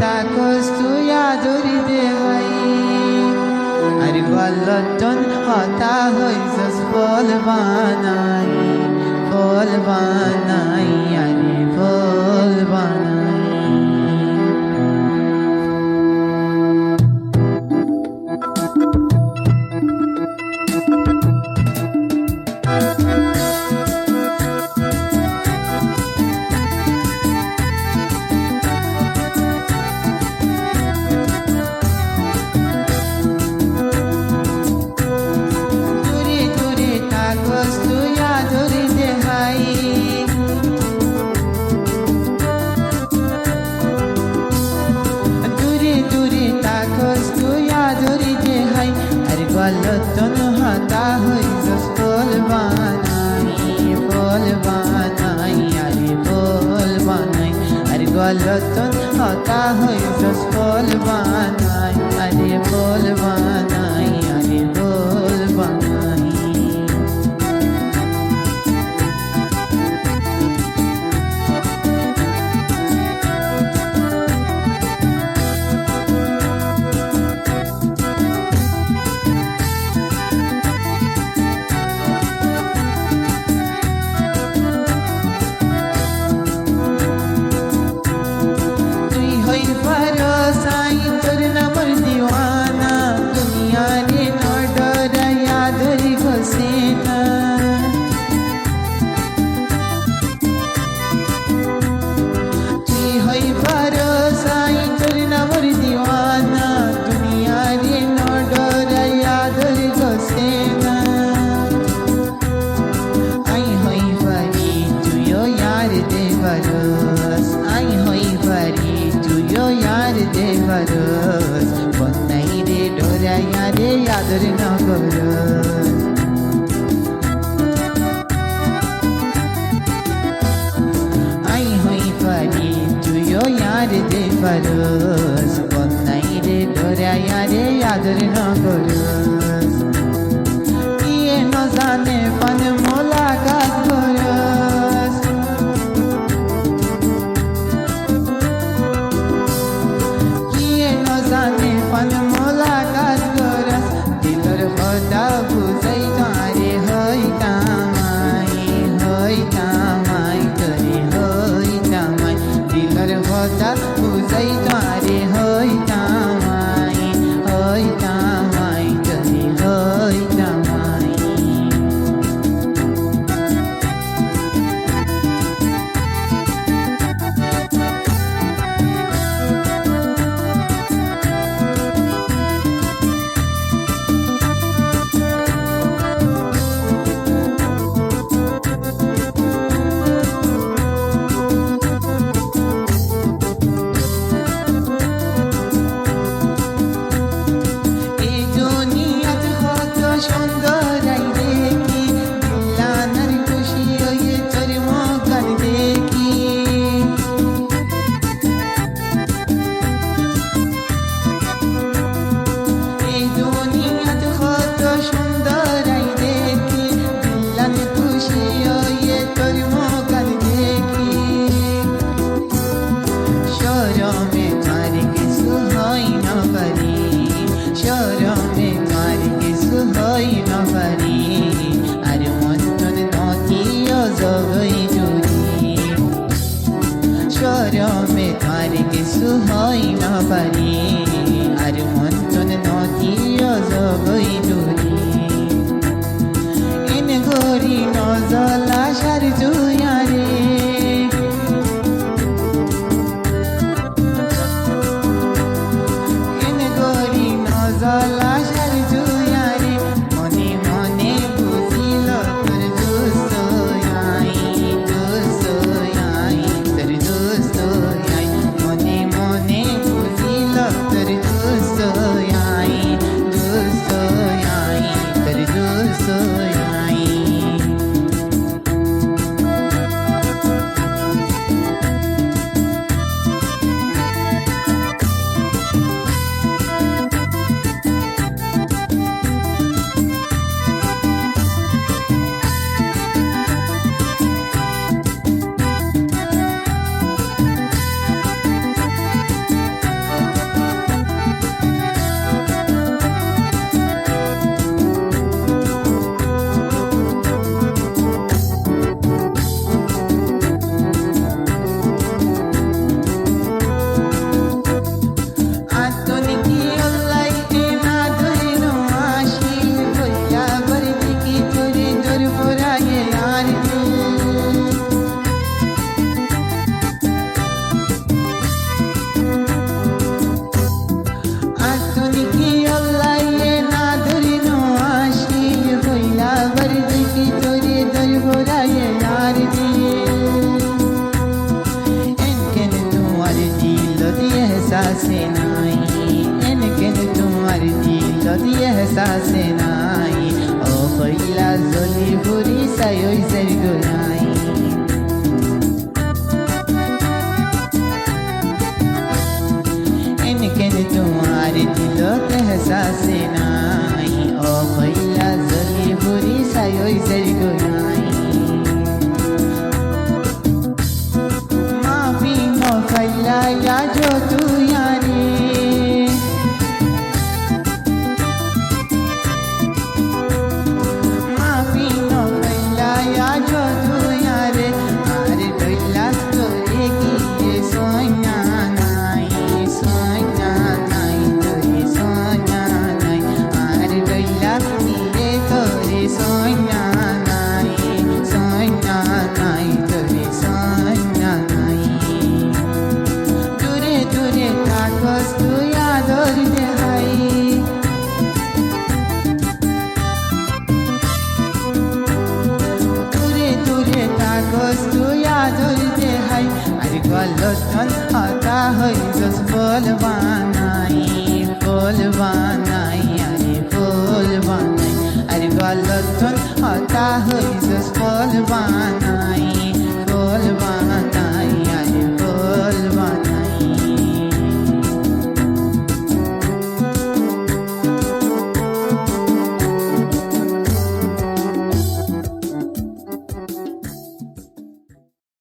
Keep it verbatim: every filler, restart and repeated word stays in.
Takos tui ador de hái. Ar golottún hotá hoizos ful banai, ful banai, ar ful banai. Dure dure takos tui ador de hái. Dure dure takos tui ador de hái. Ar golottún hotá hoizos ful banai, ful banai, ar ful banai. Ar golottún hotá hoizos ful banai, ar ful banai, ar ful banai. Tui hoi faros añí tor namor diwana, duniyare no dhorai ador gosena. Tui hoi faros añí tor namor diwana, duniyare no dhorai ador gosena. Añí hoi fari tui yó yar de faros, añí hoi fari tui yó yar de faros, bonnaire dhorai añáre ador no goros. Añí hoi fari tui yó yar de faros, bonnaire dhorai añáre ador no goros. Kiyé no zane fan mulakat goros. Kiyé no zane fan mulakat goros. Dilor hotá buzái tuáñre hoitam añí, hoitam añí, tori hoitam añí. Dilor hotá buzái tuáñre hoitam añí, hoitam añí, tori hoitam añí. E duniyat hoto cúndor añí dekí, dillanar kúci óiye tor mukán dekí. E duniyat hoto cúndor añí dekí, dillan kúci óiye tor mukán dekí. Córome tuáñre kessú hoi no fari, córome tuáñre kessú hoi no fari, ar muntún no tíyo zogói duri. Córome tuáñre kessú hoi no fari, ar muntún no tíyo zogói duri. En gorí no zola car tuáñre. En gorí no zola car tuáñre. Mone mone buzílo tor dustó añí, dustó añí, tor dustó añí. Mone mone buzílo tor dustó añí, dustó Nái, en ken tuáñr dilot ehsás nái, ó hoilla zoli furi sai ói zaigói nái. En ken tuáñr dilot ehsás nái, ó hoilla zoli furi sai ói zaigói nái. Mafi no failla yá zo tuáñre. Mafi no failla yá zo tuáñre. Añár dóilla toré ki re sóña nái, sóña nái, toré sóña nái. Añár dóilla ki re toré sóña nái, sóña nái, toré sóña nái. Dure dure tákos tui ador de hái. Dure dure tákos tui ador de hái. Ar gualottún hotá hoizós ful banai, ful banai, are ful banai. Ar gualottún hotá hoi